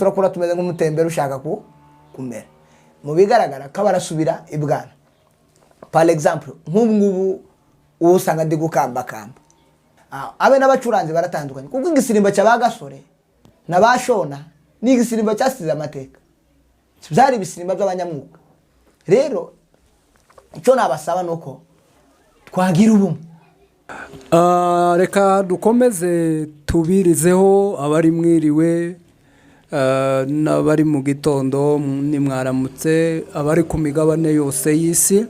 turakura tumeze nk'umutembere ushaka kumera. Mu bigaragara ko barasubira ibwana. Par exemple, nk'ubu ngubu uwo usanga ndi gukambakamba. Abe n'abacuranzi baratandukanye, kuko igisirimba cya ba Gasore na ba Shona ni igisirimba cyasize amateka, byari ibisirimba by'abanyamwuga. Rero icyo nabasaba ni uko twagira ubumwe. Reka dukomeze tubirizeho abari mwiriwe, n'abari mu gitondo nimwaramutse, abari ku migabane yose y'isi.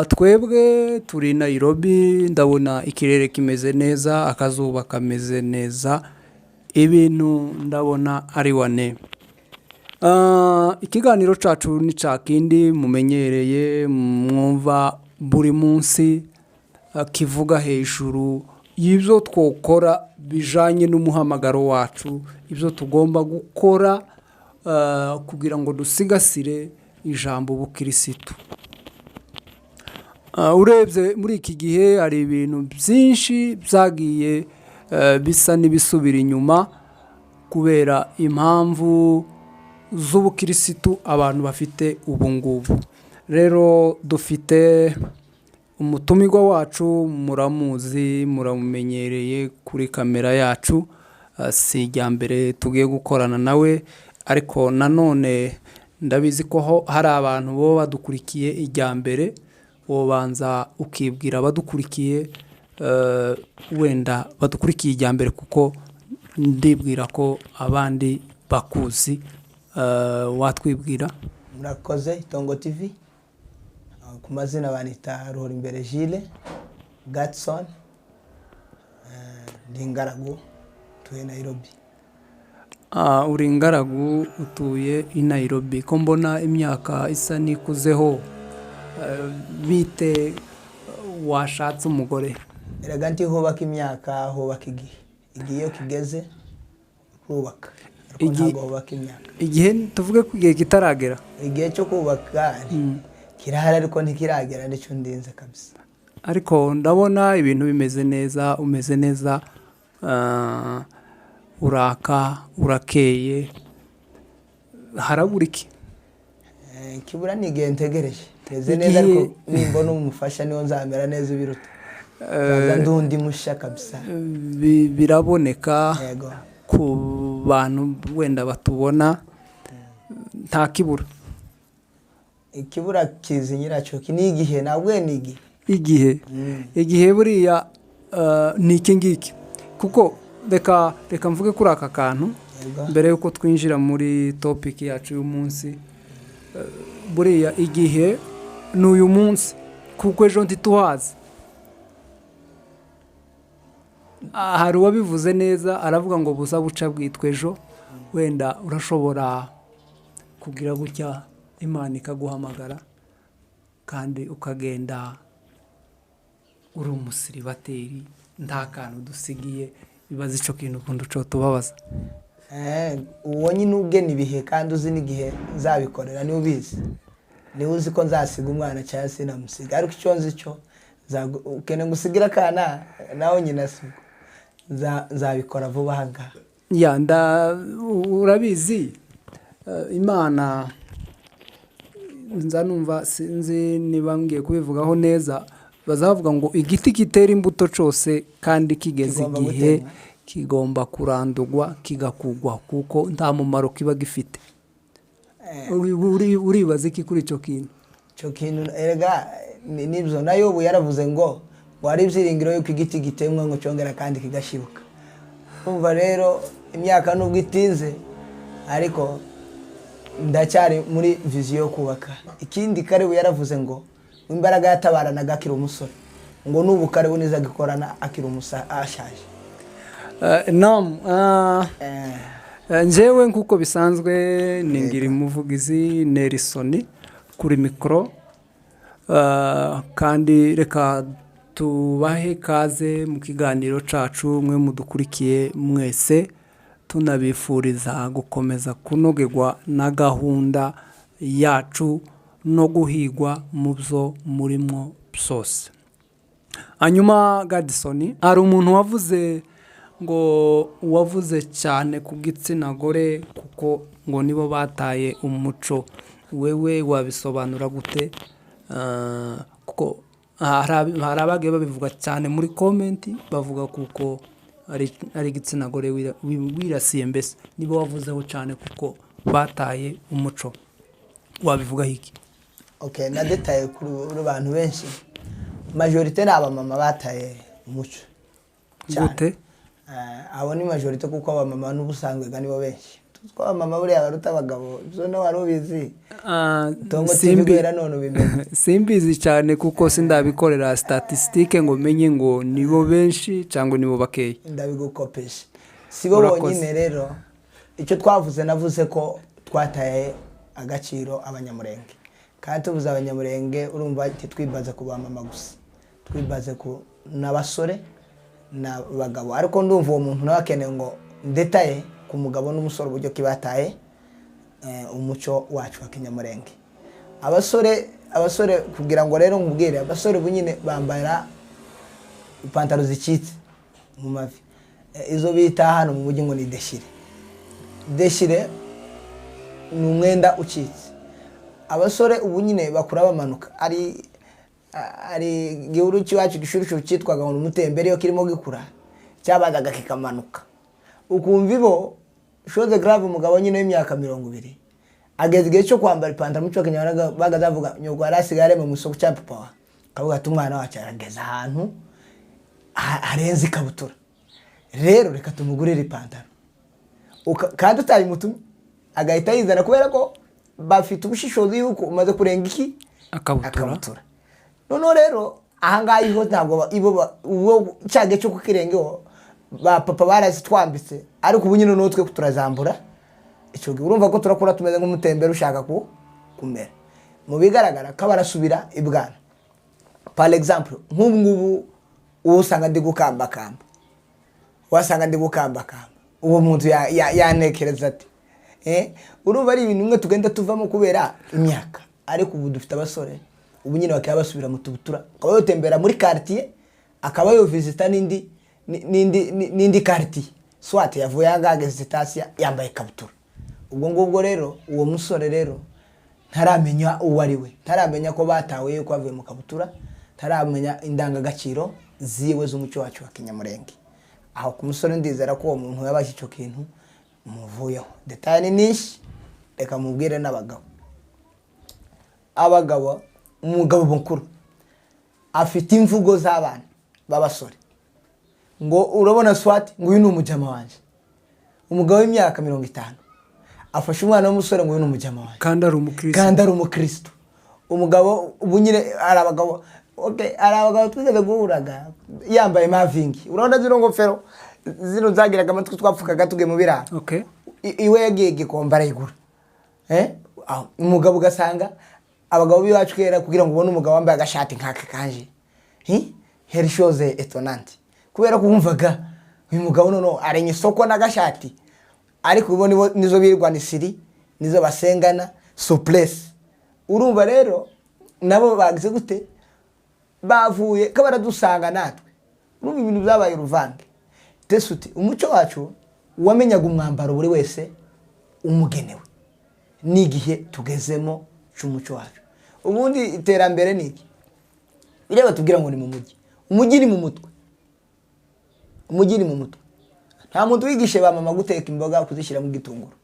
Twebwe turi Nairobi, ndabona ikirere kimeze neza, akazuba kameze neza, ibintu ndabona ari wane. Ikiganiro cyacu ni cya kindi mumenyereye, mwumva buri munsi, kivuga hejuru y'ibyo twokora bijanye n'umuhamagaro wacu, ibyo tugomba gukora kugira ngo dusigasire ijambo ubukirisitu. Urebye muri iki gihe hari ibintu byinshi byagiye bisa n'ibisubira inyuma kubera impamvu z'ubukirisitu abantu bafite ubu ngubu. Rero dufite umutumirwa wacu, muramuzi, muramumenyereye kuri kamera yacu. Si ijya mbere tugiye gukorana nawe, ariko nanone ndabizi ko hari abantu baba badukurikiye ijya mbere. Wobanza ukibwira abadukurikiye, wenda badukurikiye ijya mbere, kuko ndibwira ko abandi bakuzi. Watwibwira? Murakoze, Itongo TV. Ku mazina banita Ruhorimbere Gilles Gatson. Ndi ingaragu, tuye Nairobi. Uri ingaragu, utuye i Nairobi. Ko mbona imyaka isa n'ikuzeho, bite, washatse umugore? Erega ntihubaka imyaka, hubaka igihe. Igihe iyo kigeze urubaka, ariko ntabwo hubaka imyaka. Igihe, tuvuge ko igihe kitaragera? Igihe cyo kubaka kirahari, ariko ntikiragera, nicyo ndinze kabisa. Ariko ndabona ibintu bimeze neza, umeze neza, uraka, urakeye, harabura iki? Kibura ni igihe ntegereje. Meze neza, ariko nimbona umufasha niho nzamera neza ibiruta, nzaza ndi undi mushya kabisa. Biraboneka Yego. ku bantu wenda batubona, nta kibura. Ikibura kizi nyiracyo, ni igihe, ntabwo ni igihe. Igihe, igihe buriya ni iki ngiki, kuko reka mvuge kuri aka kantu mbere y'uko twinjira muri topic yacu y'umunsi. Buriya igihe ni uyu munsi, kuko ejo ntituhazi. Hari uwabivuze neza, aravuga ngo buza buca bwitwa ejo. Wenda urashobora kugira gutya Imana ikaguhamagara kandi ukagenda uri umusiribateri, nta kantu dusigiye. Bibaza icyo kintu ukuntu cyo tubabaza. Uwo nyine ugena ibihe kandi uzi n'igihe nzabikorera, niwe ubizi, niwe uzi ko nzasiga umwana cyangwa se namusiga. Ariko icyo nzi cyo, ukeneye gusigira akana nawe nyina sibwo nzabikora vuba aha ngaha. Ya, urabizi, Imana nza numva, sinzi niba ngiye kubivugaho neza, bazavuga ngo igiti gitera imbuto cyose kandi kigeze Kigomba igihe gutemwa. kigomba kurandurwa, kigakugwa, kuko nta mumaro kiba gifite. Uribaza iki kuri icyo kintu? Icyo kintu erega nibyo na Yobu yaravuze ngo hari ibyiringiro yuko igiti gitemwa ngo cyongera kandi kigashibuka. Umva rero, imyaka nubwo itinze, ariko ndacyari muri vision yo kubaka. Ikindi, Karebu yaravuze ngo imbaraga yatabaranaga akiri umusore, ngo n'ubu Karebu niza agikorana akiri umusa ashaje. Nam, njyewe nk'uko bisanzwe ni Ngirimuvugizi Nelson kuri mikoro. Kandi reka tubahe ikaze mu kiganiro cyacu, mwe mudukurikiye mwese, tunabifuriza gukomeza kunogerwa na gahunda yacu no guhigwa mu byo murimo byose. Hanyuma Gadisoni, hari umuntu wavuze Ngo wavuze cyane ku gitsina gore, kuko ngo nibo bataye umuco. Wewe wabisobanura gute? Kuko hari abagiye babivuga cyane muri comment, bavuga kuko ari igitsina gore wirasiye, mbese nibo wavuzeho cyane kuko bataye umuco. Wabivugaho iki? Okay, nadetaye kuri bantu benshi, majorité ni abamama bataye umuco cyane. Gute? Abo ni majorité, kuko abamama n'ubusanzwe ga nibo benshi. Tuzi ko abamama buriya baruta abagabo, ibyo nawe wari ubizi? Tongo TV. Guhera none ubimenye. Simbizi cyane, kuko sindabikorera statistique ngo menye ngo nibo benshi cyangwa nibo bakeya. Ndabigukopesha, si bo Urakoze. bonyine. Rero icyo twavuze, navuze ko twataye agaciro Abanyamurenge, kandi tuvuze Abanyamurenge, urumva ntitwibaze ku bamama gusa, twibaze ku n'abasore n'abagabo. Ariko ndumva uwo muntu nawe akeneye ngo ndetaye ku mugabo n'umusore, uburyo ki bataye umuco wacu wa Kinyamurenge. Abasore, kugira ngo rero nkubwire, abasore ubu nyine bambara ipantaro zicitse mu mavi, izo bita hano mu mujyi ngo ni déchiré. Déchiré ni umwenda ucitse. Abasore ubu nyine bakura bamanuka. Ari igihuru cy'iwacu gishurushuru cyitwaga ngo ni umutembere, iyo kirimo gikura cyabanzaga kikamanuka, ukumva ibo chose grave. Umugabo nyine w'imyaka 20 ageze igihe cyo kwambara ipantaro, muco Kinyarwanda bagaza bavuga nyoko yari asigaye arema mu isoko cya papa wa, akavuga ati: "Umwana wacu arageze ahantu harenze ikabutura, rero reka tumugurire ipantaro." Kandi utayimutumye agahita yizana, kubera ko bafite ubushishozi yuko umaze kurenga iki? Akabutura. Akabutura. Noneho rero ahangaha iho ntabwo ibo uwo cya gihe cyo kukirengeho, ba papa barazitwambitse, ariko ubu nyine n'utwe turazambura. Icyo gihe urumva ko turakura tumeze nk'umutembere ushaka kumera. Mu bigaragara ko barasubira ibwana. Par exemple, nk'ubu ngubu uwo usanga ndi gukambakamba, wasanga ndi gukambakamba, uwo muntu yantekereza ati urumva ari ibintu bimwe tugenda tuvamo kubera imyaka. Ariko ubu dufite abasore ubu nyine bakaba basubira mu tubutura, akaba yotembera muri quartier, akaba yovisita n'indi quartier, soit yavuye ahangaha ageze sitasiyo yambaye ikabutura. Ubwo ngubwo rero uwo musore rero ntaramenya uwo ari we, ntaramenya ko batawe yuko bavuye mu kabutura, ntaramenya indangagaciro ziwe z'umuco wacu wa Kinyamurenge. Aho ku musore ndizera ko uwo muntu yabashe icyo kintu muvuyeho. Détail ni nyinshi, reka mubwire n'abagabo. Abagabo, umugabo mukuru afite imvugo z'abana b'abasore, ngo urabona swati, ngo uyu ni umujama wanjye. Umugabo w'imyaka 50 afashe umwana w'umusore ngo uyu ni umujama wanjye. Kandi ari umukristo. Kandi ari umukristo. Umugabo ubu nyine hari abagabo, okay, hari abagabo twigeze guhuraga yambaye mavingi, urabona zino ngofero zino zagiraga amatwi twapfukaga tugiye mu biraro. Iwe yagiye Gikombe arayigura. Aho, umugabo ugasanga abagabo b'iwacu kera, kugira ngo ubone umugabo wambaye agashati nk'aka kanje, heri chose étonnante, kubera ko wumvaga uyu mugabo noneho arenya isoko n'agashati. Ariko ubu nizo birwana isiri, nizo basengana souplesse. Urumva rero nabo bagize gute? Bavuye ko baradusanga natwe. Urumva ibintu byabaye uruvange. Tesuti umuco wacu wamenyaga umwambaro buri wese umugenewe n'igihe tugezemo cy'umuco wacu. Ubundi iterambere ni iki? Biriya batubwira ngo ni mu mujyi, umujyi ni mu mutwe, umujyi ni mu mutwe. Nta muntu wigishe ba mama guteka imboga kuzishyira mu gitunguru,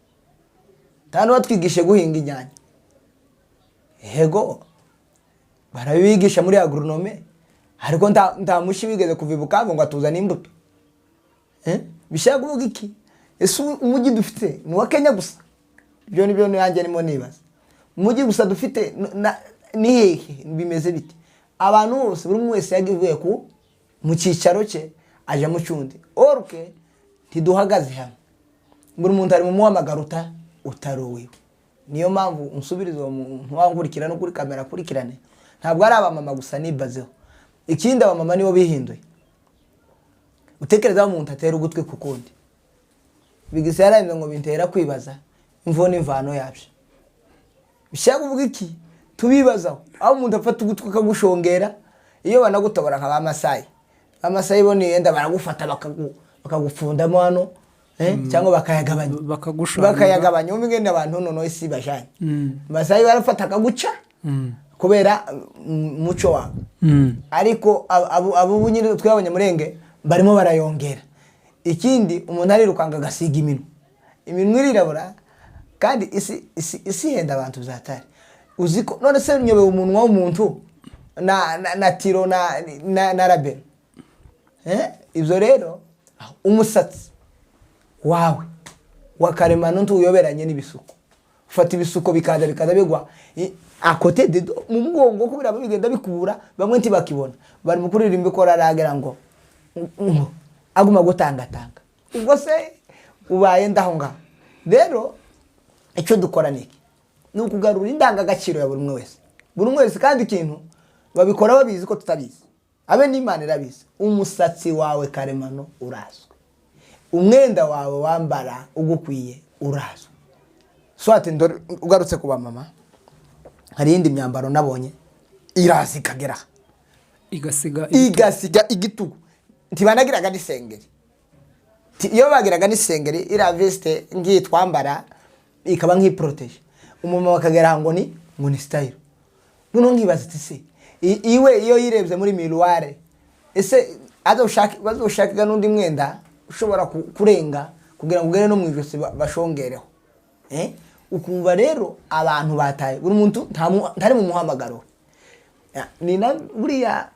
nta n'uwatwigishe guhinga inyanya. Yego, barabibigisha muri agronome, ariko nta mushi wigeze kuva i Bukavu ngo atuzane imbuto. Bishaka kuvuga iki? Ese umujyi dufite ni uwa Kenya gusa? Ibyo ni byo nanjye ndimo nibaza. Umujyi gusa dufite ni hehe? Bimeze bite? Abantu bose, buri umwe wese yagivuye ku mu cyicaro cye aja mu cyundi, oruke ntiduhagaze hamwe. Buri muntu ari mu muhamagaro utari uwiwe. Niyo mpamvu unsubiriza uwo muntu wankurikira no kuri kamera akurikirane. Ntabwo ari abamama gusa nibazeho. Ikindi, abamama nibo bihinduye. Utekereza aho umuntu atera ugutwi ku kundi, bigisa yarambye ngo bintera kwibaza imvo n'imvano yabyo. Bishaka kuvuga iki? Tubibazaho aho umuntu afata ugutwi akagushongera. Iyo banagutobora nka ba Masayi, ba Masayi bo niyenda baragufata. Bakagufundamo hano, cyangwa bakayagabanya. Bakagushanura. Bakayagabanya. Wumva ingene abantu noneho isi bajanye. Masayi barafata akaguca kubera umuco wabo. Ariko abo nyine twe Abanyamurenge barimo barayongera. Ikindi, umuntu arirukanga agasiga iminwa, iminwa irirabura, kandi isi ihenda abantu byatari. Uzi ko none se nyobewe umunwa w'umuntu na tiro na rabero? Ibyo rero, umusatsi wawe wa karemano ntuyoberanye n'ibisuko. Ufata ibisuko bikaza bigwa à côté de mu mugongo, kubera bigenda bikubura. Bamwe ntibakibona, bari mu kuririmba ikora, aragira ngo aguma gutangatanga. Ubwo se ubaye ndaho ngaho? Rero icyo dukora ni iki? Ni ukugarura indangagaciro ya buri umwe wese, buri umwe wese. Kandi ikintu babikora babizi ko tutabizi, abe n'Imana irabizi. Umusatsi wawe karemano urazwi, umwenda wawe wambara ugukwiye urazwi. Swate ndore ugarutse ku bamama, hari iyindi myambaro nabonye iraza ikagera aha. Igasiga. Igasiga igitugu. Ntibanagiraga n'isengeri. Iyo bagiraga n'isengeri, iriya veste ngiyi twambara ikaba nk'iprotège umumama, akagera ngo ni style. Noneho nkibaza ati: se iwe iyo yirebye muri miroir, ese bazoshaka n'undi mwenda ushobora kurenga kugira ngo ugere no mu ijosi, bashongereho? Ukumva rero abantu bataye, buri muntu ntari mu muhamagaro we. Ya, ni na buriya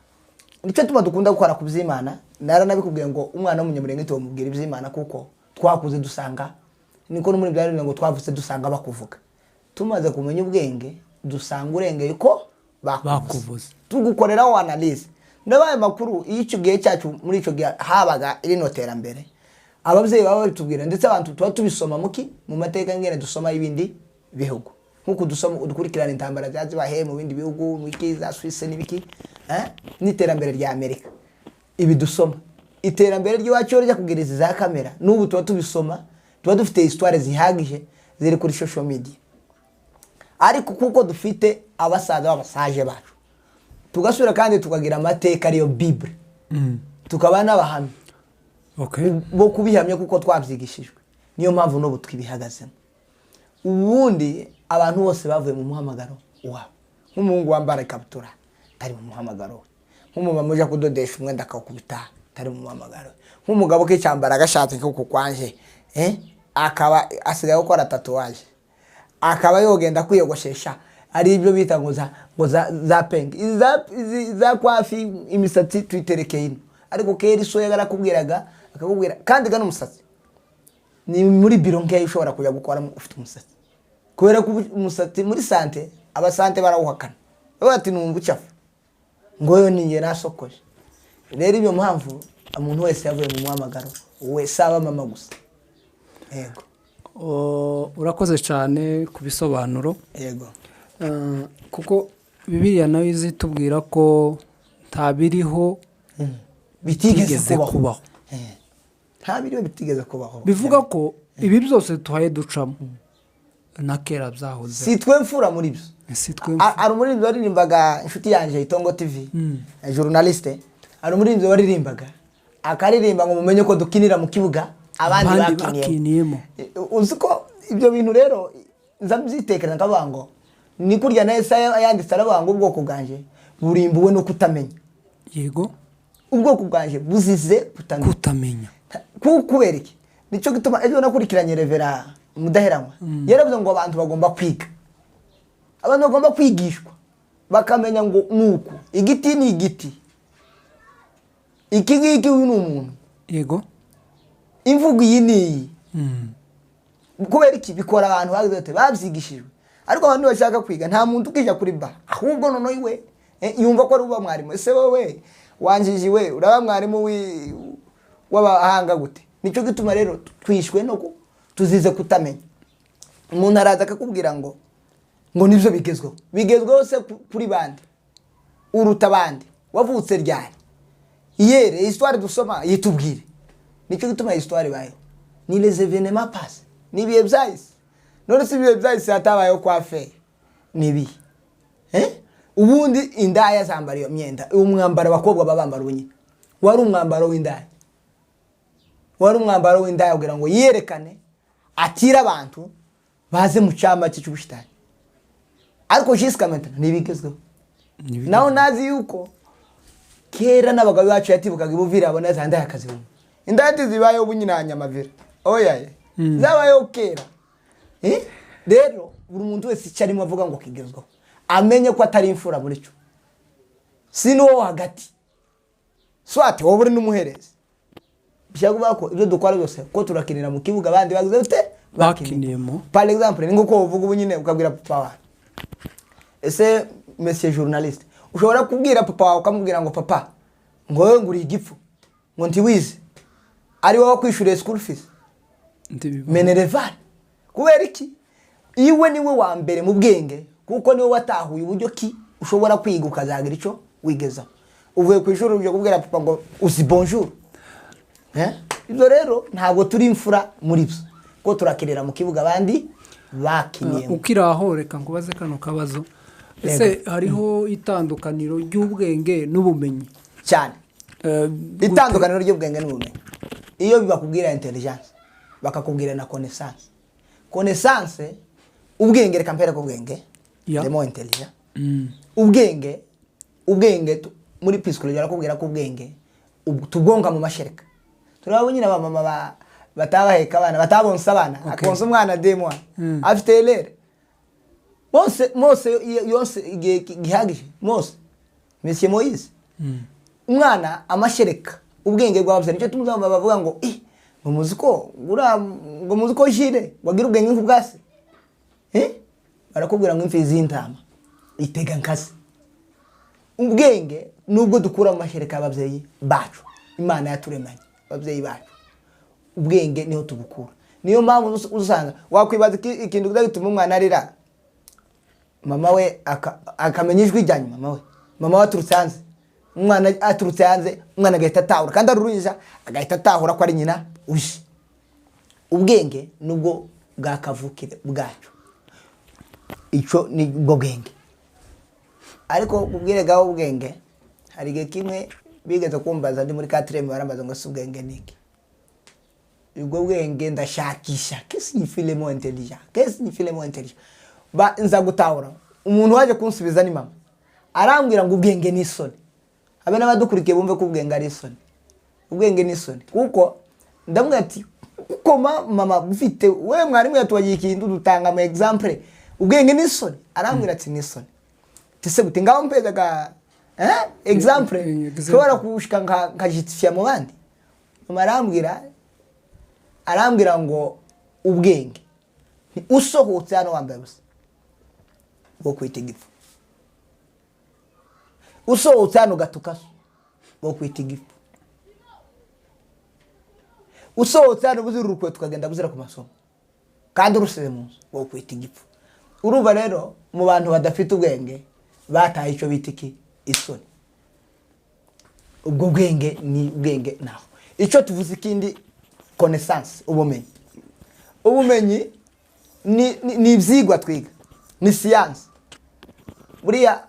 nicyo tuma dukunda gukora ku by'Imana. Naranabikubwiye ngo umwana w'Umunyamurenge tubamubwira iby'Imana, kuko twakuze dusanga niko no muri bya ngo twavutse dusanga bakuvuga. Tumaze kumenya ubwenge, dusanga urengeye ko bakuvuze. Bakuvuze. Tugukoreraho analyse n'abaye makuru. Iyo icyo gihe cyacu, muri icyo gihe habaga rino terambere, ababyeyi baba babitubwira, ndetse abantu tuba tubisoma muki mu mateka ngene dusoma y'ibindi bihugu, nk'uko dusoma dukurikirana intambara ziba zibahe mu bindi bihugu, mu za Suisse n'ibiki, n'iterambere rya Amerika. Ibi dusoma iterambere ry'iwacu rijya kugira izi za kamera, n'ubu tuba tubisoma, tuba dufite histoire zihagije ziri kuri social media. Ariko kuko dufite abasaza b'abasaje bacu, tugasubira kandi tukagira amateka ariyo Bible, tukaba n'abahamya bo kubihamya, kuko twabyigishijwe. Niyo mpamvu n'ubu twibihagazemo. Ubundi abantu bose bavuye mu muhamagaro wabo. Nk'umuhungu wambara ikabutura atari mu muhamagaro we, nk'umumama ujya kudodesha umwenda akawukubita atari mu muhamagaro we, nk'umugabo ukicyambara agashatsi nk'uku kwanje, akaba asigaye gukora tatouage, akaba yogenda kwiyogoshesha, ari ibyo bita ngo za pengi, izi za coiffe. Imisatsi tuyiterekeye ino, ariko kera iso yarakubwiraga, akakubwira kandi gana umusatsi ni muri biro nkeya ushobora kujya gukoramo ufite umusatsi, kubera ko umusatsi muri santé, abasanté barawuhakana, bavuga ati: "Numva ucafu ngo yo ninjye nasokoje." Rero iyo mpamvu umuntu wese yavuye mu muhamagaro we, si abamama gusa. Yego. Urakoze cyane ku bisobanuro. Yego. Kuko Bibiliya nayo izitubwira ko nta biriho bitigeze bitigeze kubaho. Kubaho. Nta biriho bitigeze kubaho. Bivuga ko ibi byose tuhaye ducamo na kera byahoze. Si twe mfura muri byo. Si twe. Hari umuririmbyi waririmbaga, inshuti yanjye Itongo TV, journaliste, hari umuririmbyi waririmbaga akaririmba ngo: "Mumenye ko dukinira mu kibuga abandi abandi bakiniyemo." Bakiniyemo. Uzi ko ibyo bintu rero nza mbyitekereza, nkavuga ngo ni kurya na Yesaya yanditse, aravuga ngo: "Ubwoko bwanjye burimbuwe no kutamenya." Ubwoko bwanjye buzize kutamenya. Kutamenya. Kubera iki? Nicyo gituma ejo nakurikiranye Reverend Mudaheranwa, yaravuze ngo abantu bagomba kwiga, abantu bagomba kwigishwa, bakamenya ngo nuku igiti ni igiti, iki ngiki, uyu ni umuntu. Imvugo iyi ni iyi. Kubera iki bikora? Abantu bagize bate? Babyigishijwe. Ariko abantu bashaka kwiga, nta muntu ukija kuri ba, ahubwo noneho iwe yumva ko ari uba mwarimu. Ese wowe wanjiji we, uraba mwarimu w'abahanga gute? Nicyo gituma rero twishwe no tuzize kutamenya. Umuntu araza akakubwira ngo nibyo bigezweho. Bigezweho se kuri bande? Uruta abandi? Wavutse ryari? Yere histoire dusoma yitubwire. Nicyo gituma histoire ibayeho ni les événements passés, ni ibihe byahise. None si ibihe byahise hatabayeho coiffe ni ibihe? Ubundi indaya zambara iyo myenda, uwo mwambaro abakobwa baba bambara ubu nyine wari umwambaro w'indaya. Wari umwambaro w'indaya kugira ngo yiyerekane, atire abantu baze mu cyama cye cy'ubushitani. Ariko jusqu'à maintenant ntibigezweho. Naho nazi yuko kera n'abagabo bacu yatibukaga ibuvira, abona za ndaya akazibona. Indaya ntizibayeho ubu nyine hanyamavira, oyaye, zabayeho kera. Eh? Rero buri muntu wese icyo arimo avuga ngo kigezweho, amenye ko atari imfura muri cyo, si n'uwo hagati, soit wowe uri n'umuherezi. Bishaka kuvuga ko ibyo dukora byose ko turakinira mu kibuga abandi bagize bute? Bakiniyemo. Par exemple, ni nkuko uvuga ubu nyine ukabwira papa wawe, ese monsieur journaliste, ushobora kubwira papa wawe, ukamubwira ngo: "Papa," ngo, "wowe ngo uri igipfu," ngo, "ntiwize," ari wowe wakwishyuriye school fees? Ntibibaho. Minerval. Kubera iki? Iwe niwe wa mbere mu bwenge, kuko niwe watahuye uburyo ki ushobora kwiga ukazagira icyo wigezaho. Uvuye ku ishuri, ujya kubwira papa ngo uzi bonjour. Eh? Ibyo rero ntabwo turi imfura muri byo, ko turakinira mu kibuga abandi bakiniyemo. Ukiri aho, reka nkubaze kano kabazo: ese hariho itandukaniro ry'ubwenge n'ubumenyi? Cyane. Gute? Itandukaniro ry'ubwenge n'ubumenyi, iyo bakubwira intelligence, bakakubwira na connaissance. Connaissance, ubwenge, reka mpere ku bwenge. Le mot intelligent, ubwenge muri psychologie barakubwira ko ubwenge tubwonka mu mashereka. Turabona nyine abamama batabaheka abana, batabonsa abana, akonsa umwana 2 mois, afite erere mose mose yonse igihe gihagije. Mose, monsieur Moise, umwana amashereka, ubwenge bw'ababyeyi, nicyo tumuza bavuga ngo eh ngo muzi ko uriya, ngo muzi ko jire wagira ubwenge nk'ubwa se. Eh, barakubwira ngo imfizi y'intama itega nkase. Ubwenge nubwo dukura mu mashereka y'ababyeyi bacu, Imana yaturemanye ababyeyi bacu, ubwenge niho tubukura. Niyo mpamvu usanga wakwibaza ikintu kiza gituma umwana arira, mama we akamenya ijwi rya nyuma. Mama we aturutse hanze, umwana aturutse hanze, umwana agahita atahura, kandi ari uruhinja, agahita atahura ko ari nyina uje. Ubwenge nubwo bwa kavukire bwacu, icyo ni bwo bwenge. Ariko ubwire bwawe, ubwenge, hari igihe kimwe bigeze kumbaza ndi muri quatrième, barambaza ngo: "Si ubwenge ni iki?" Ubwo bwenge ndashakisha, qu'est-ce signifie le mot intelligent, qu'est-ce signifie le mot intelligent? Ba nza gutahura, umuntu waje kunsubiza ni mama, arambwira ngo ubwenge ni isoni. Abe n'abadukurikiye bumve ko ubwenge ari isoni. Ubwenge ni isoni, kuko ndamubwira ati: "Koma mama, ufite we mwarimu yatubagiye ikintu, dutanga ama exemple, ubwenge ni isoni." Arambwira ati: "Ni isoni." Tese gute? Ngaho mpeza ga exemple Example. nshobora kushika nka justifier mu bandi. Mama arambwira ngo ubwenge ni usohotse hano wambaye ubusa bwo kwita igifu, usohotse hano ugatuka so bwo kwita igifu, usohotse hano buzira urukweto ukagenda buzira ku masomo kandi urusize mu nzu bwo kwita igifu. Urumva rero, mu bantu badafite ubwenge bataye icyo bita iki? Isoni. Ubwo bwenge ni ubwenge. Naho icyo tuvuze ikindi, connaissance, ubumenyi. Ubumenyi ni ibyigwa twiga, ni siyansi. Buriya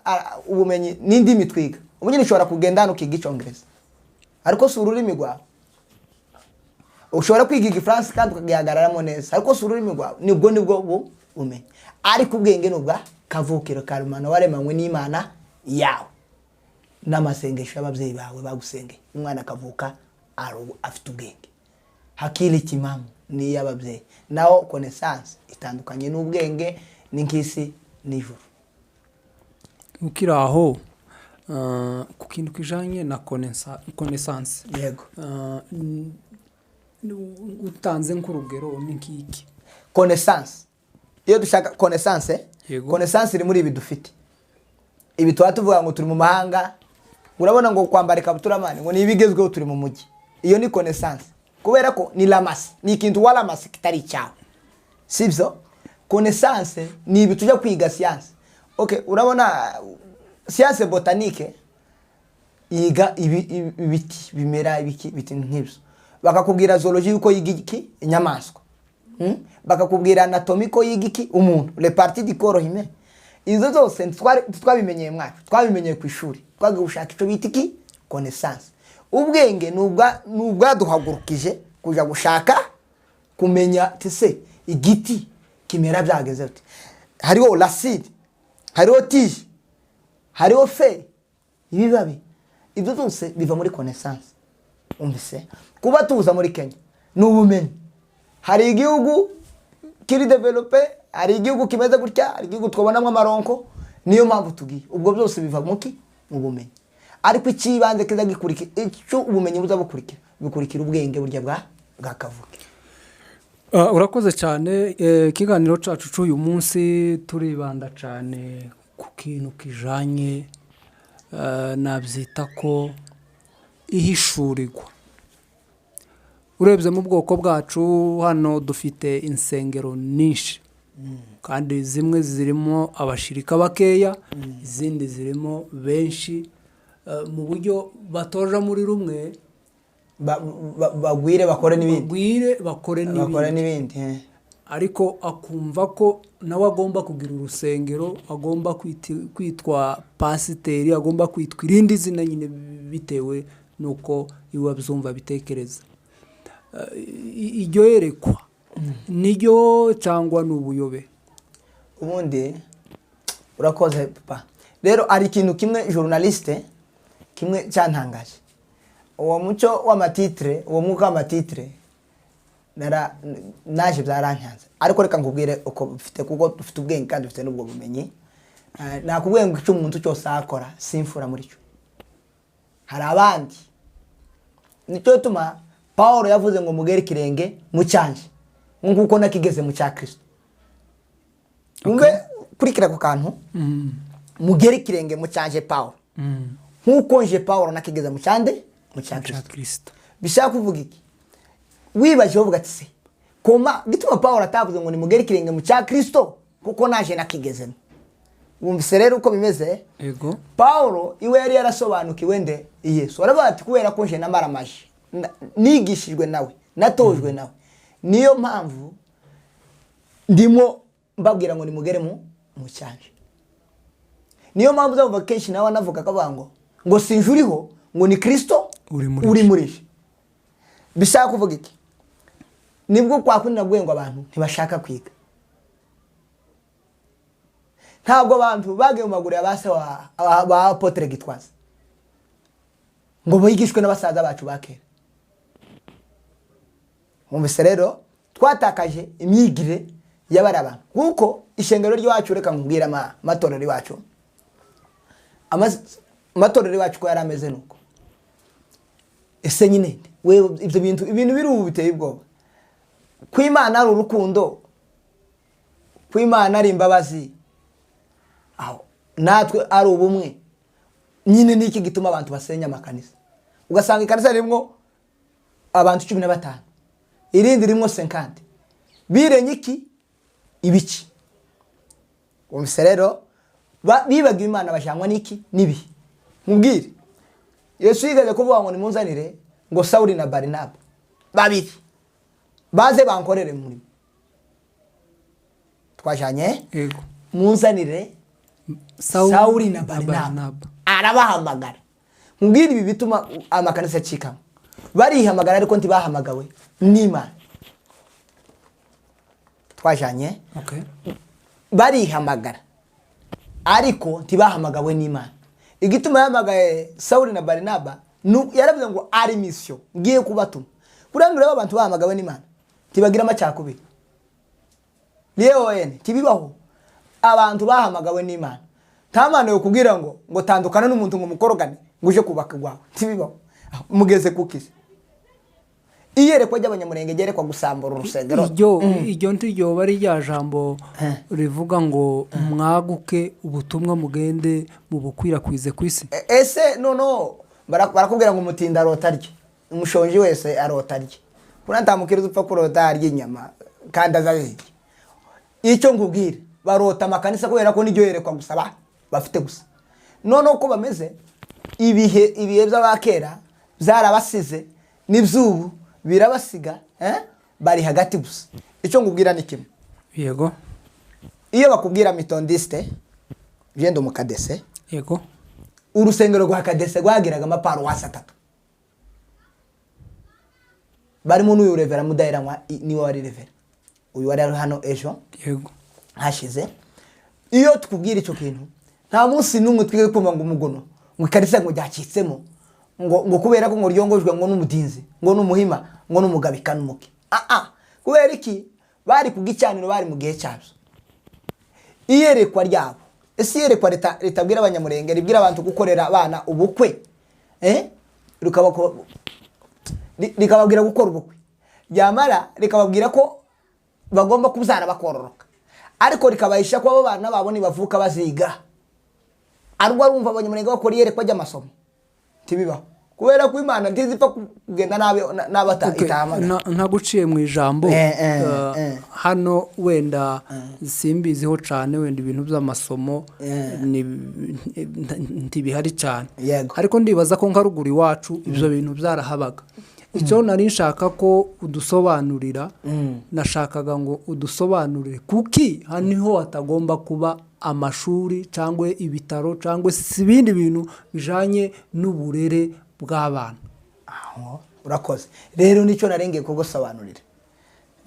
ubumenyi ni indimi twiga. Ubu nyine ushobora kugenda hano ukiga Icyongereza, ariko si ururimi rwawe. Ushobora kwiga Igifaransa kandi ukagihagararamo neza, ariko si ururimi rwawe. Nibwo bumenyi. Ariko ubwenge ni ubwa kavukiro, karemano, waremanywe n'Imana yawe n'amasengesho y'ababyeyi bawe bagusengeye. Umwana akavuka afite ubwenge, hakiri timamu ni iy'ababyeyi. Naho connaissance itandukanye n'ubwenge, ni nk'isi n'ijuru. Ukiri aho, ku kintu kijanye na connaissance, Yego. Utanze nk'urugero ni nk'iki? Connaissance, iyo dushaka connaissance, Yego. connaissance iri muri ibi dufite. Ibi tuba tuvuga ngo turi mu mahanga, urabona ngo kwambara ikabutura mani ngo ni ibigezweho, turi mu mujyi. Iyo ni connaissance, kubera ko ni lamasi, ni ikintu waramasi kitari icyawe, sibyo? Connaissance ni ibi tujya kwiga, science. Okay, urabona science botanique yiga ibiti bimera, ibiki, ibiti nk'ibyo. Bakakubwira zoologie yuko yiga iki? Inyamaswa. Bakakubwira anatomie ko yiga iki? Umuntu, les parties du corps humain. Izo zose ntitwabimenyeye mwacu, twabimenyeye ku ishuri, twagiye gushaka icyo bita iki? Connaissance. Ubwenge ni ubwaduhagurukije Kuja gushaka kumenya tese igiti kimera byageze bite. Hariho racine, hariho tige, hariho feuille, ibibabi, ibyo byose biva muri connaissance. Umvise, kuba tuza muri Kenya ni ubumenyi. Hari igihugu kiri développé, hari igihugu kimeze gutya, hari igihugu twabonamo amaronko. Niyo mpamvu tugiye. Ubwo byose biva muki? Mu bumenyi. Ariko icy'ibanze kiza gikurikira icyo, ubumenyi buza bukurikira, bikurikira ubwenge burya bwa kavuke. Urakoze cyane. Ikiganiro cyacu cy'uyu munsi turibanda cyane ku kintu kijanye, nabyita ko ihishurirwa. Urebye mu bwoko bwacu hano, dufite insengero nyinshi, kandi zimwe zirimo abashirika bakeya, izindi zirimo benshi. Mu buryo batoja muri rumwe, Bagwire bakore n'ibindi. Bagwire bakore bakore n'ibindi. N'ibindi. Ariko akumva ko nawe agomba kugira urusengero, agomba kwitwa pasiteri, agomba kwitwa irindi zina nyine, bitewe n'uko iwe abyumva, bitekereza. Iryo yerekwa niryo cyangwa ni ubuyobe? Ubundi urakoze, papa. Rero hari ikintu kimwe, journaliste, kimwe cyantangaje. Uwo muco w'amatitre, uwo mwuka w'amatitre, nara naje byarankanze. Ariko reka nkubwire uko bifite, kuko dufite ubwenge kandi dufite n'ubwo bumenyi. Nakubwiye ngo icyo umuntu cyose akora simfura muri cyo, hari abandi. Nicyo gituma Paul yavuze ngo mugere ikirenge mu cyanje nk'uko nakigeze mu cya Kristo. Wumve, kurikira ku kantu: mugere ikirenge mu cyanje Paul nk'uko nje Paul nakigeze mu cyande, mu cya cya Kristo. Kirisito. Bishaka kuvuga iki? Wibaje, uvuga ati: "Se koma gituma Paul atavuze ngo nimugere ikirenge mu cya Kristo kuko naje nakigezemo?" Wumvise rero uko bimeze? Ego. Paul iwe yari yarasobanukiwe nde? Yesu. Aravuga ati: "Kubera ko nje namaramaje, nigishijwe nawe, natojwe nawe, niyo mpamvu ndimo mbabwira ngo nimugere mu cyanje." Niyo mpamvu uzavuga kenshi nawe anavuga, akavuga ngo sinje uriho, ngo ni Kristo uri muri uri je. Muri je. Bishaka kuvuga iki? Nibwo kwa kundi nabwiye ngo abantu ntibashaka kwiga. Ntabwo abantu bagiye mu maguru ya ba se ba apôtre Gitwaza ngo bigishwe n'abasaza bacu ba kera. Mwumvise rero, twatakaje imyigire y'abari abantu, kuko ishengero ry'iwacu, reka nkubwire, amatorero iwacu, amatorero iwacu ko yari ameze nuko. Ese nyine we, ibyo bintu, ibintu biri ubu biteye ubwoba. Ku Imana ari urukundo, ku Imana ari imbabazi, aho natwe ari ubumwe nyine. Niki gituma abantu basenya amakanisa? Ugasanga ikanisa ririmo abantu 15, irindi ririmo 50. Birenye iki? Ibiki? Wumvise rero, bibagiwe Imana, bajyanwa n'iki? N'ibihe. Mubwire, Yesu yigeze kuvuga ngo nimunzanire ngo Sawuli na Barinaba babiri baze bankorere umurimo. Twajanye? Yego. Munzanire Sawuli na Barinaba. Arabahamagara. Mubwire, ibi bituma amakanisa acikamo. Barihamagara ariko ntibahamagawe n'Imana. Twajanye? Okay. Barihamagara ariko ntibahamagawe n'Imana. Igituma yahamagaye Sawuli na Barinaba, yaravuze ngo ari mission ngiye kubatuma. Kuriya ngo urebe, abantu bahamagawe n'Imana ntibagira amacakubiri, yewe ntibibaho. Abantu bahamagawe n'Imana, nta mana yo kubwira ngo tandukana n'umuntu ngo mukorogane ngo uje kubaka rwawe, ntibibaho. Mugeze kukize iyerekwa ry'Abanyamurenge ryerekwa gusambura urusengero. Iryo ntiryoba ari rya jambo rivuga ngo mwaguke, ubutumwa mugende mubukwirakwize ku isi? Ese noneho barakubwira ngo umutinda arota arya, umushonji wese arota arya. Kuriya nta mukiriya upfa kurota arya inyama kandi azazirya. Icyo nkubwira, barota amakanisa kubera ko niryo yerekwa gusa bafite gusa. Noneho uko bameze, ibihe by'abakera byarabasize n'iby'ubu birabasiga, eh? Bari hagati gusa. Icyo nkubwira ni kimwe. Yego. Iyo bakubwira Méthodiste, genda umukadese. Yego. Urusengero rwa Kadese rwagiraga amaparuwasi atatu. Barimo n'uyu Revera Mudaheranwa, niwe wari Revera, uyu wari ari hano ejo Yego. hashize. Iyo tukubwira icyo kintu, nta munsi n'umwe twige kumva ngo umugono, ngo ikarisa, ngo ryacitsemo, ngo kubera ko ngo ryongojwe ngo n'umudinzi, ngo n'umuhima, ngo n'umugabika n'umuke. Kubera iki? Bari ku gicaniro, bari mu gihe cyabyo. Iyerekwa ryabo, ese iyerekwa ritabwira Abanyamurenge, ribwira abantu gukorera abana ubukwe, eh? Rikababwira gukora ubukwe, ryamara rikababwira ko bagomba kubyara bakororoka, ariko rikabahisha ko abo bana babo nibavuka baziga. Ariko arumva Abanyamurenge bakora iyerekwa ry'amasomo? Ntibibaho, kubera ko Imana ntizipfa kugenda nabi nabi itahamagara. Ntaguciye mu ijambo, hano wenda simbiziho cyane, wenda ibintu by'amasomo ntibihari cyane, ariko ndibaza ko nka ruguru iwacu ibyo bintu byarahabaga. Icyo nari nshaka ko udusobanurira, nashakaga ngo udusobanurire kuki hano niho hatagomba kuba amashuri cyangwa ibitaro cyangwa se ibindi bintu bijyanye n'uburere bw'abana. Aho urakoze. Rero nicyo narengeye kugusobanurira.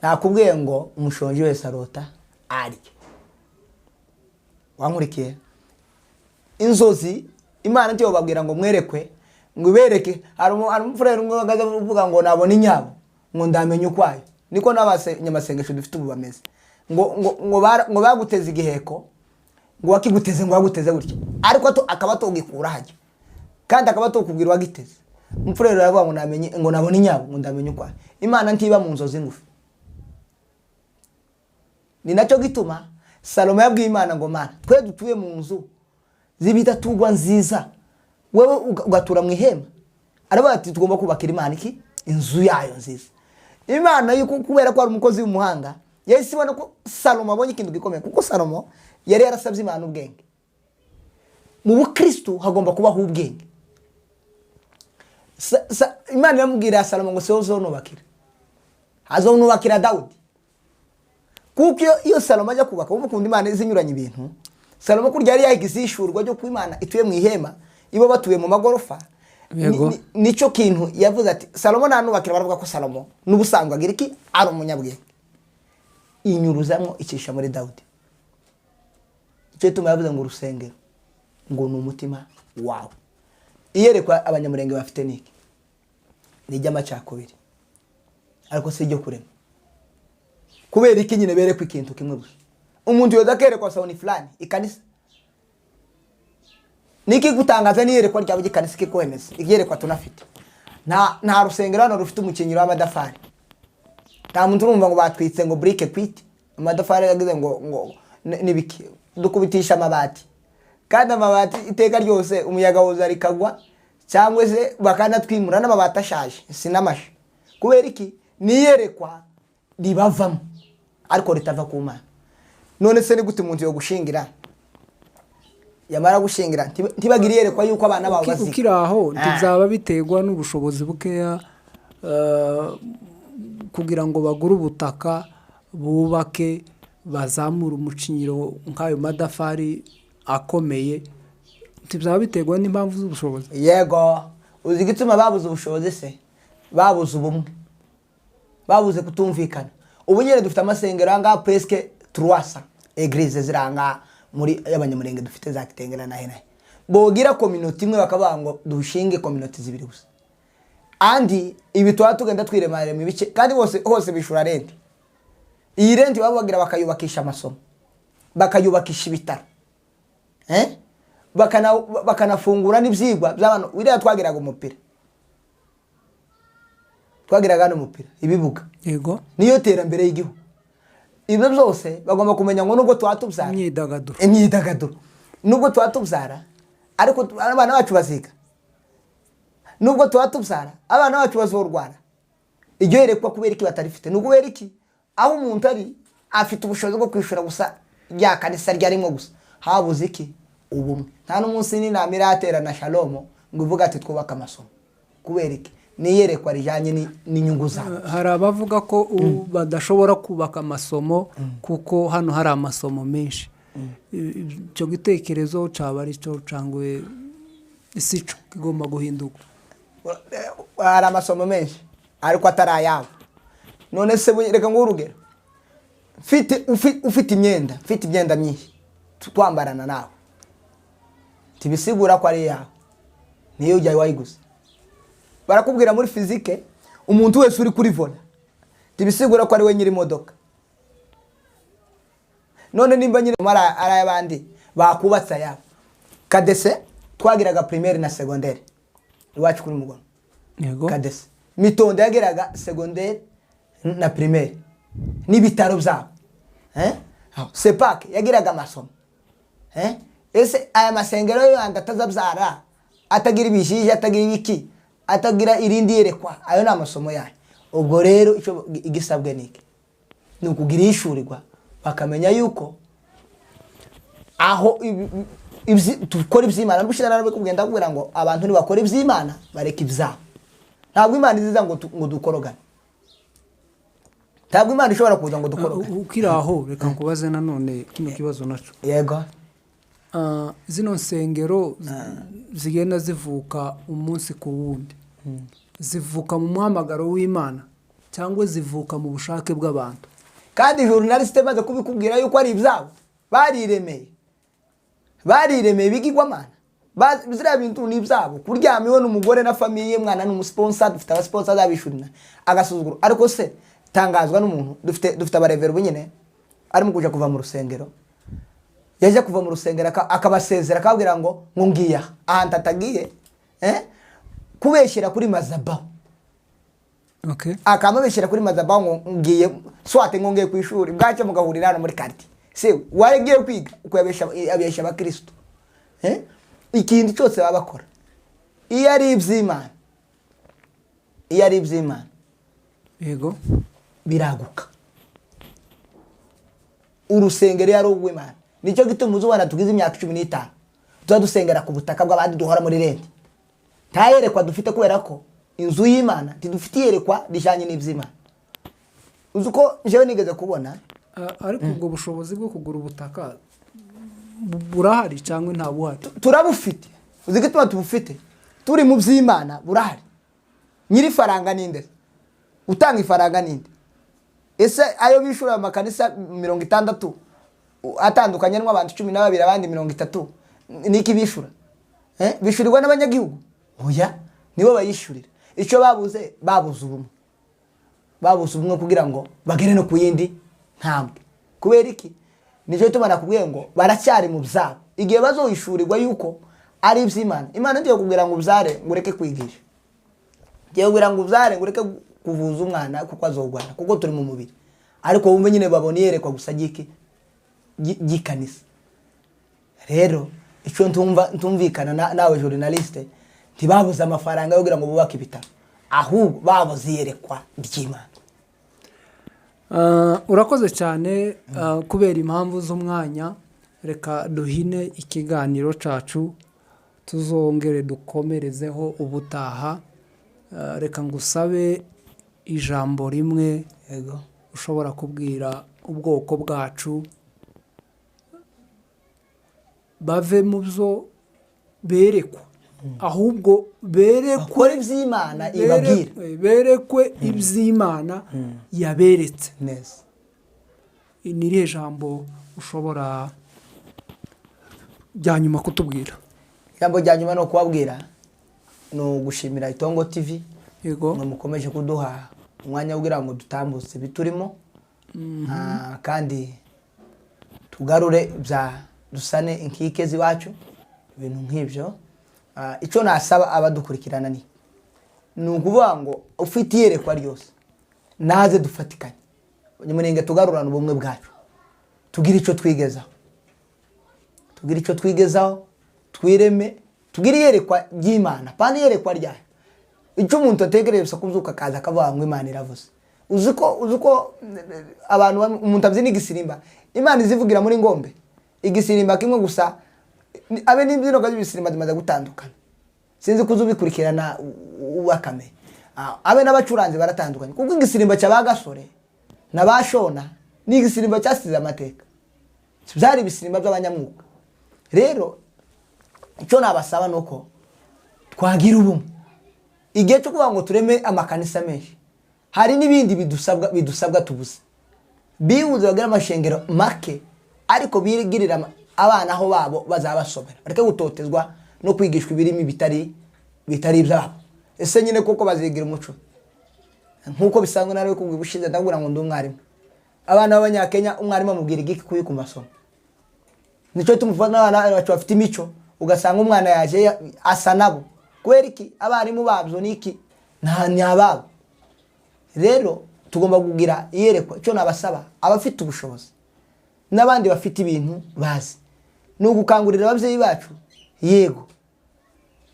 Nakubwiye ngo umushonji wese arota arya. Wankurikiye? Inzozi, Imana ntiyo babwira ngo mwerekwe, ngo ibereke. Hari umufurere umwe uhagaze uvuga ngo nabona inyabo ngo ndamenya ukwayo. Niko n'abanyamasengesho dufite ubu bameze, ngo baguteze igiheko, ngo wakiguteze, ngo waguteze gutya, ariko akaba atogikura hajya, kandi akaba atokubwira uwagiteze. Umufurere aravuga ngo namenye, ngo nabona inyabo ngo ndamenya ukwayo. Imana ntiba mu nzozi ngufi. Ni nacyo gituma Salomo yabwiye Imana ngo: "Mana, twe dutuye mu nzu z'ibidatugwa nziza, wewe ugatura mu ihema." Aravuga ati: "Tugomba kubakira Imana iki? Inzu yayo nziza." Imana yuko kubera ko ari umukozi w'umuhanga, yahise ibona ko Salomo abonye ikintu gikomeye, kuko Salomo yari yarasabye Imana ubwenge. Mu bukristu hagomba kubaho ubwenge. Imana iramubwira Salomo ngo: "Siwe uzonubakira, azonubakira Dawudi." Kuko iyo Salomo ajya kubaka, wumva ukuntu Imana izinyuranya ibintu. Salomo kurya yari yahigize ishurwa ryo kuba Imana ituye mu ihema, ibo batuye mu magorofa. Nicyo kintu yavuze ati: "Salomo nanubakira, baravuga ko Salomo n'ubusanzwe agira iki? Ari umunyabwenge." Inyuruzamo icisha muri Dawudi. Icyo gituma yavuze ngo urusengero ngo ni umutima wawe. Iyerekwa Abanyamurenge bafite ni iki? Ni iry'amacakubiri, ariko si iryo kurema. Kubera iki nyine berekwa ikintu kimwe gusa? Umuntu yoza akerekwa sawuni fulani ikanisa. Niki gutangaza n'iyerekwa ryawe ry'ikanisa ikikwemeza? Iyerekwa tunafite, nta rusengero hano rufite umukinyiro w'amadafari. Nta muntu urumva ngo batwitse ngo brique kwite amadafari yagize ngo nibiki. Dukubitisha amabati, kandi amabati iteka ryose umuyaga wuza rikagwa, cyangwa se bakanatwimura n'amabati ashaje sinamashe. Kubera iki? Niyerekwa ribavamo ariko ritava ku Mana. None se ni gute umuntu yo gushingira, yamara gushingira ntibagire iyerekwa yuko abana babo baziga? Ukiri aho, ntibzaba biterwa n'ubushobozi bukeya, kugira ngo bagure ubutaka, bubake, bazamure umucinyiro nk'ayo madafari akomeye? Ntibzaba biterwa n'impamvu z'ubushobozi? Yego. Uzi igituma babuze ubushobozi se? Babuze ubumwe, babuze kutumvikana. Ubu nyine dufite amasengero ahangaha presque 300 églises ziranga muri y'Abanyamurenge dufite za Kitengela na henahe. Bogira communauté imwe, bakavuga ngo dushinge communauté zibiri gusa, andi ibi tuba tugenda twiremarema ibice, kandi bose hose bishura rent. Iyi rent baba bagira bakayubakisha amasomo, bakayubakisha ibitaro, eh? Bakanafungura n'ibyigwa by'abantu. Biriya twagiraga umupira, twagiraga n'umupira, ibibuga. Niyo terambere y'igihugu. Ibyo byose bagomba kumenya ngo nubwo tuba tubyara Imyidagaduro. Imyidagaduro. Nubwo tuba tubyara, ariko abana bacu baziga. Nubwo tuba tubyara, abana bacu bazorwara. Iryo yerekwa kubera iki batarifite? Ni ukubera iki? Aho umuntu ari afite ubushobozi bwo kwishyura gusa rya kanisa ryarimo gusa. Habuze iki? Ubumwe. Nta n'umunsi n'inama iraterana Shalomo ngo ivuge ati: "Twubake amasomo." Kubera iki? Ni iyerekwa rijyanye n'inyungu zabo. Hari abavuga ko badashobora kubaka amasomo kuko hano hari amasomo menshi. Icyo gitekerezo cyaba ari cyo cyangwa si cyo, kigomba guhinduka? Hari amasomo menshi. Ariko atari ayabo. None se reka nguhe urugero. Mfite ufite imyenda, mfite imyenda myinshi twambarana nawe, ntibisigura ko ari iyawe, niyo ujya wayiguze. Barakubwira muri physique, umuntu wese uri kuri volant ntibisigura ko ari we nyiri imodoka. None nimba nyiri ari ay'abandi, bakubatse ayabo. Kadese twagiraga primaire na secondaire iwacu kuri Mugono. Kadese Mitondo yageraga secondaire na primaire n'ibitaro byabo, eh? Sepake yagiraga amasomo, eh? Ese aya masengero yandi atazabyara, atagira ibijiji, atagira ibiki, atagira irindi yerekwa, ayo ni amasomo yayo? Ubwo rero icyo igisabwe ni iki? Ni ukugira ishurirwa, bakamenya yuko aho dukora iby'Imana. N'ubushize narabikubwiye, ndakubwira ngo abantu nibakora iby'Imana bareka ibyabo. Ntabwo Imana iziza ngo dukorogane. Ntabwo Imana ishobora kuza ngo dukorogane. Ukiri aho, reka nkubaze nanone kino kibazo naco. Yego. Zino nsengero zigenda zivuka umunsi ku wundi, zivuka mu muhamagaro w'Imana cyangwa zivuka mu bushake bw'abantu? Kandi journaliste maze kubikubwira yuko ari ibyabo, bariremeye, bariremeye ibigirwamana. Ziriya bintu ni ibyabo. Kuryama iwe n'umugore na famille, mwana ni umusponsor, dufite abasponsor azabishurira agasuzuguro. Ariko se tangazwa n'umuntu, dufite abarevera ubu nyine arimo kuja kuva mu rusengero, yaje kuva mu rusengero akabasezera, akababwira ngo ngiye aha ahantu atagiye, eh? Kubeshyera kuri mazabahu. Akamubeshyera kuri mazabahu ngo ngiye swate, ngo ngiye ku ishuri, bwacyo mugahurira hano muri quartier. Se waragiye kwiga? Uko abesha abakristo, eh? Ikintu cyose baba bakora, iyo ari iby'Imana, iyo ari iby'Imana, biraguka. Urusengero iyo ari urw'Imana, nicyo gituma uzubona tugize imyaka 15 tuba dusengera ku butaka bw'abandi, duhora muri rent, nta yerekwa dufite, kubera ko inzu y'Imana ntidufite iyerekwa rijyanye n'iby'Imana. Uzi uko njyewe nigeze kubona? Ariko ubwo bushobozi bwo kugura ubutaka burahari cyangwa nta buhari? Turabufite. Uzi igituma tubufite? Turi mu by'Imana, burahari. Nyiri ifaranga ninde? Utanga ifaranga ninde? Ese ayo bishura amakanisa 60 atandukanye n'abantu 12, abandi 30, niki bishura? Eh? Bishurirwa n'abanyagihugu? Oya, nibo bayishurira. Icyo babuze, babuze ubumwe, babuze ubumwe kugira ngo bagere no ku yindi ntambwe. Kubera iki? Nicyo gituma nakubwiye ngo baracyari mu byabo. Igihe bazohishurirwa yuko ari iby'Imana, Imana ntiyo kubwira ngo ubyare ngo ureke kwigisha, ngiye kubwira ngo ubyare ngo ureke kuvuza umwana kuko azogwana, kuko turi mu mubiri. Ariko wumve nyine babona iyerekwa gusa ry'iki? Ry'ikanisa. Rero icyo ntumva, ntumvikana nawe journaliste, ntibabuze amafaranga yo kugira ngo bubake ibitaro, ahubwo babuze iyerekwa ry'Imana. Urakoze cyane. Kubera impamvu z'umwanya, reka duhine ikiganiro cyacu, tuzongere dukomerezeho ubutaha. Reka ngusabe ijambo rimwe ushobora kubwira ubwoko bwacu, bave mu byo berekwa, ahubwo berekwe Bakora iby'Imana ibabwira. Berekwe iby'Imana yaberetse. Neza. Ni irihe jambo ushobora bya nyuma kutubwira? Ijambo rya nyuma ni ukubabwira, ni ugushimira Itongo TV mwe mukomeje kuduha umwanya wo kugira ngo dutambutse ibiturimo. Kandi tugarure bya dusane inkike z'iwacu, ibintu nk'ibyo. Icyo nasaba abadukurikirana ni ukuvuga ngo ufite iyerekwa ryose naze dufatikanye, Abanyamurenge tugarurane ubumwe bwacu, tugire icyo twigezaho, tugire icyo twigezaho, twireme, tugire iyerekwa ry'Imana, pana iyerekwa ryayo. Icyo umuntu atekereza gusa kubyuka akaza akavuga ngo Imana iravuze. Uzi ko abantu umuntu abyina igisirimba, Imana izivugira muri ngombe igisirimba kimwe gusa. Abe n'imbyino z'ibisirimba zimaze gutandukana, sinzi ko uzi ubikurikirana ubakame. Abe n'abacuranzi baratandukanye, kuko igisirimba cya ba Gasore na ba Shona ni igisirimba cyasize amateka, byari ibisirimba by'abanyamwuka. Rero icyo nabasaba ni uko twagira ubumwe. Igihe cyo kuvuga ngo tureme amakanisa menshi. Hari n'ibindi bidusabwa tubuze. Bibuze bagira amashengero make, ariko bigirira abana aho babo bazabasomera, bareke gutotezwa no kwigishwa ibirimi bitari ibyabo. Ese nyine koko bazigira umuco nk'uko bisanzwe? Nawe kubwira ubushize, ndabwira ngo ndi umwarimu. Abana b'Abanyakenya, umwarimu amubwira Igikuyu ku masomo. Nicyo tumufata n'abana bacu bafite imico, ugasanga umwana yaje asa nabo. Kubera iki? Abarimu babyo ni iki? Ni ababo. Rero tugomba kugira iyerekwa. Icyo nabasaba abafite ubushobozi n'abandi bafite ibintu bazi ni ugukangurira ababyeyi bacu, yego,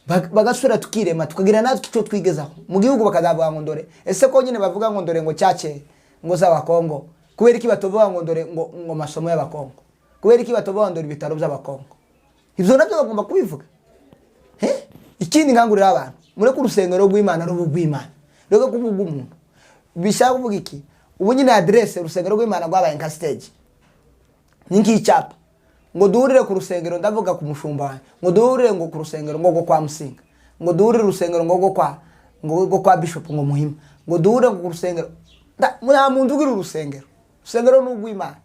bagasubira tukirema, tukagira natwe icyo twigezaho mu gihugu, bakazavuga ngo ndore. Ese ko nyine bavuga ngo ndore, ngo cyake, ngo z'Abakongo, kubera iki batavuga ngo ndore, ngo masomo y'Abakongo? Kubera iki batavuga ngo ndore ibitaro by'Abakongo? Ibyo nabyo bagomba kubivuga. Eh? Ikindi nkangurira abantu, mureke urusengero rw'Imana ruba urw'Imana, reke kuvuga umuntu. Bishaka kuvuga iki? Ubu nyine aderese urusengero rw'Imana rwabaye nka stage, ni nk'icyapa ngo duhurire ku rusengero. Ndavuga ku mushumba wanjye, ngo duhurire ngo ku rusengero ngo kwa Musinga, ngo duhurire urusengero ngo kwa Bishop ngo Muhima, ngo duhurire ngo ku rusengero. Nta muntu ugira urusengero. Urusengero ni urw'Imana.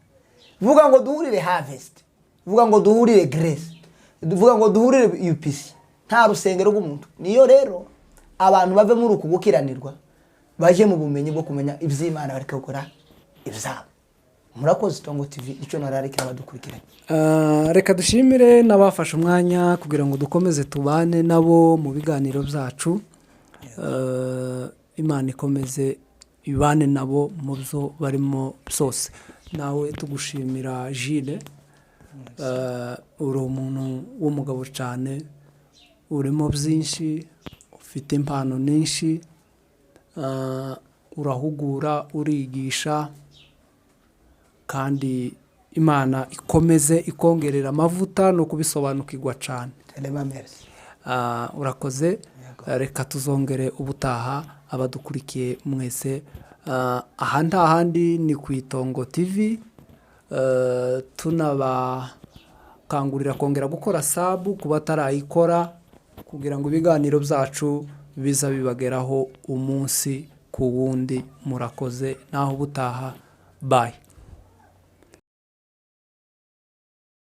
Vuga ngo duhurire Harvest, vuga ngo duhurire Grace, vuga ngo duhurire UPC. Nta rusengero rw'umuntu. Niyo rero abantu bave muri uku gukiranirwa, baje mu bumenyi bwo kumenya iby'Imana, bareke gukora ibyabo. Murakoze. Itongo TV, icyo nararikira abadukurikiranye. Reka dushimire n'abafashe umwanya kugira ngo dukomeze tubane nabo mu biganiro byacu. Imana ikomeze ibane nabo mu byo barimo byose. Nawe tugushimira, Jile. Uri umuntu w'umugabo cyane, urimo byinshi, ufite impano nyinshi, urahugura, urigisha, kandi Imana ikomeze ikongerera amavuta no kubisobanukirwa cyane. Telema, merci. Urakoze. Reka tuzongere ubutaha. Abadukurikiye mwese, aha nta handi ni ku Itongo TV. Tunabakangurira kongera gukora sub ku batarayikora, kugira ngo ibiganiro byacu biza bibageraho umunsi ku wundi. Murakoze, naho ubutaha, bye.